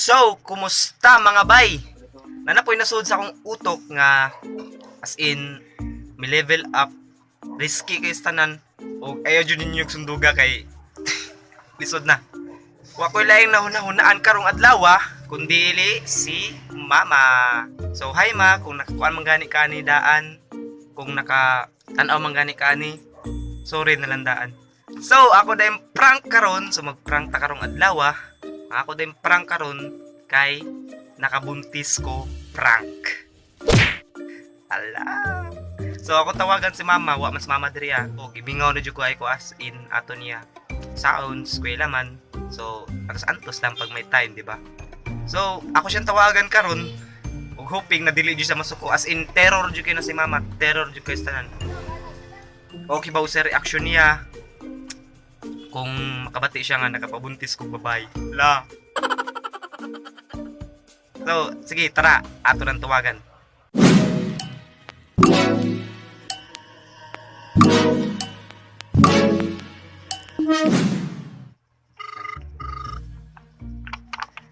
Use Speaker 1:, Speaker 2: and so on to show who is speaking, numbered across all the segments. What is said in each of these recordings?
Speaker 1: So, kumusta, mga bay? Nanapoy nasud sa akong utok nga as in mi level up, risky kay sa tanan og ayaw jud ninyo sunduga kay lisod na. Wa ko'y laing nahuna-hunaan karong adlaw ah, kundi si Mama. So hi, Ma, kung nakakuan man gani ka ani daan, kung naka tan-aw man gani ka ani, sorry na lang daan. So ako dayong prank karon, so mag-prank ta karong adlaw ah. Ako dayong prank karon kay nakabuntis ko prank. Ala. So ako tawagan si Mama, wa man si Mama diri ah. O gimingaw na jud ko ay ko as in ato niya saon, eskwela man. So atos antos lang pag may time, di ba? So ako siyang tawagan karon ug hoping na dili jud siya masuko, as in terror jud kay na si Mama, terror jud kay sa tanan. Okay ba sa reaction niya kung makabati siya nga nakapabuntis kog babae? La. So, sige, tara, ato nang tawagan.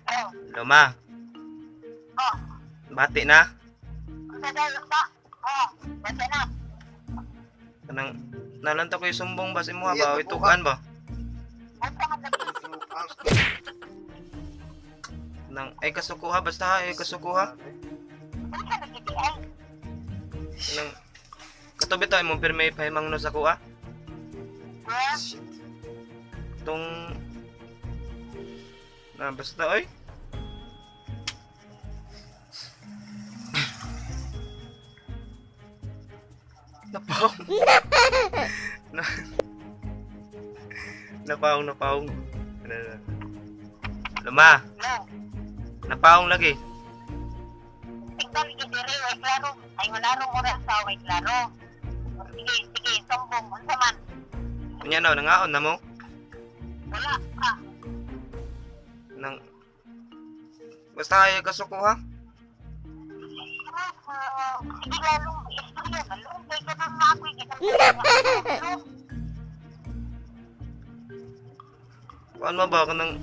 Speaker 2: Oh,
Speaker 1: Hello, Ma.
Speaker 2: oh,
Speaker 1: Bati na.
Speaker 2: unsa daw ba? Oh, basta na.
Speaker 1: Kanang nalanta ko yung sumbong ba sa imuha ba? O itukan ba?
Speaker 2: Unsa man lagi?
Speaker 1: Nang ay kasukuha basta ha, ay kasukuha.
Speaker 2: Unsa lagi di ay?
Speaker 1: Nang katubi to imong pirmi pahimang no sa kuha.
Speaker 2: Ha?
Speaker 1: Tong na basta oy. Napaong. Na, napaong, napaong. Ano na? Luma,
Speaker 2: No.
Speaker 1: napaong lagi.
Speaker 2: Tignan lagi diri way klaro. Ay wala ro oras sa way klaro. Sige, sige, sumbong unsa man?
Speaker 1: Unya na, nangaon na mo.
Speaker 2: Wala ka.
Speaker 1: Nang basta ay kasuko ha.
Speaker 2: Ah, sige lalong istorya, malumpay ka na nga ako eh.
Speaker 1: Kuan mo ba kanang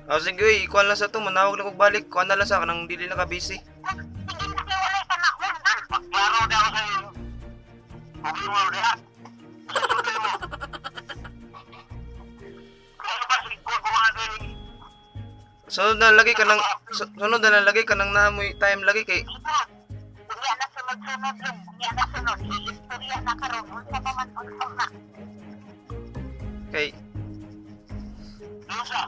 Speaker 1: Ah, sige, uy, ikuan lang sa to, manawag na kog balik. Kuan na lang sa kanang dili na ka busy.
Speaker 2: Sige, sige, wala ka na.
Speaker 3: Klaro na ako sa'yo. Okay mo, diha. Susunod mo. Ano ba si Kukuha din?
Speaker 1: Sunod na lagi ka ng sunod na lagi ka ng naamoy time lagi kay
Speaker 2: Unya na sunod-sunod lang. Unya na sunod. Iistorya na karon. Unsa pa man unsa na.
Speaker 1: Kay
Speaker 3: Lusa.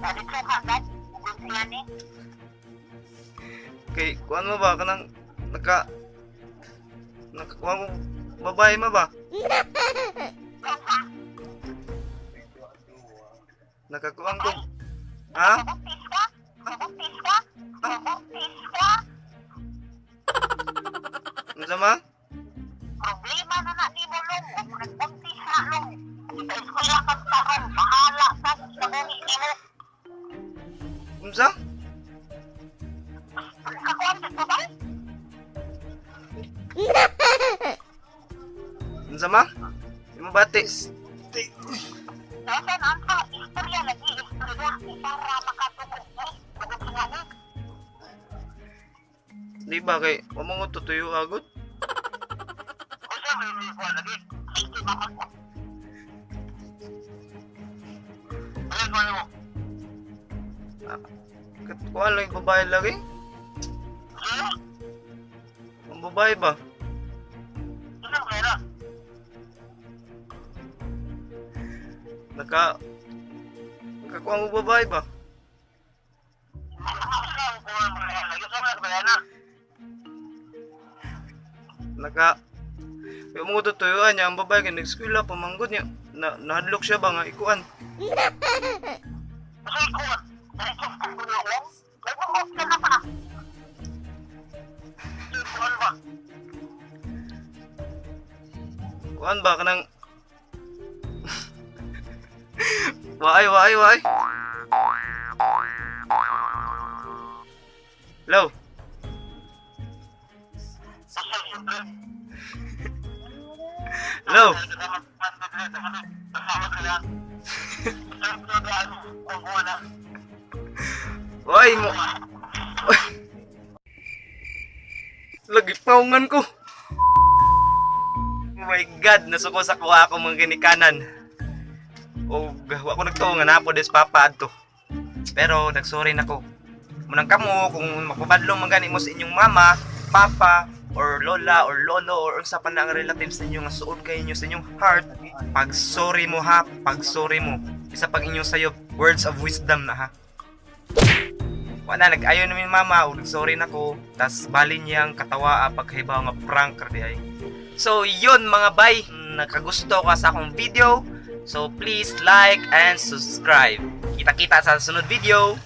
Speaker 2: Dito ka agad. Kung siya ni.
Speaker 1: Kay kuan mo ba kanang naka nakakuha mo babae mo ba? Nakakuha ko. Ha?
Speaker 2: Nabuntis ka? Nabuntis ka? Nabuntis ka?
Speaker 1: Unsa ma?
Speaker 2: Problema na na ni mo long. Kung nagbuntis na long. Sa eskwela ka karon. Bahala ka sa buhi nimo.
Speaker 1: Unsa?
Speaker 2: Nakakuha ka ba?
Speaker 1: Unsa ma? Imo bati.
Speaker 2: Nasaan ang ka? Istorya lagi. Istorya. Para makatugog ni. Tugog nga ni.
Speaker 1: Di ba kay wa mo tutuyo agad?
Speaker 3: Unsa may may kuha lagi?
Speaker 2: Sige, mapag-
Speaker 3: Ano kuha mo?
Speaker 1: Kat kuan lang yung babae lagi.
Speaker 3: Ha?
Speaker 1: Ang babae ba?
Speaker 3: Unsa may na?
Speaker 1: Naka nakakuha mo babae ba?
Speaker 3: Unsa ang kuha mo na lagi? Unsa may na?
Speaker 1: Naka yung mga tutuyuan niya, ang babae kay nag-eskwela, pamanggod niya. Na, nahadlok siya ba nga ikuan?
Speaker 3: Unsa kuha?
Speaker 2: Diretso ka na long. May buhok ka na pa.
Speaker 3: Kuha ba?
Speaker 1: Kuan ba kanang Waay, waay, waay. Hello. Hello.
Speaker 3: Hello.
Speaker 1: Oy mo. Oy. Lagi paungan ko. Oh my God, nasuko sa kuha ako mga ginikanan. O wa ko nagtuo nga napo des papa adto. Pero nagsorry na ko. Munang kamo kung magpabadlong man gani mo sa inyong mama, papa, or lola or lolo or unsa pa na ang relatives ninyo nga suod kay inyo sa inyong heart, pag sorry mo ha, pag sorry mo. Isa pag inyong sayo, words of wisdom na ha. Wala, nag-ayo na mi mama, o nag-sorry na ko. Tas bali niyang katawa pagkahibaw nga prank ra di ay. So yun mga bay, nakagusto ka sa akong video. So please like and subscribe. Kita-kita sa sunod video.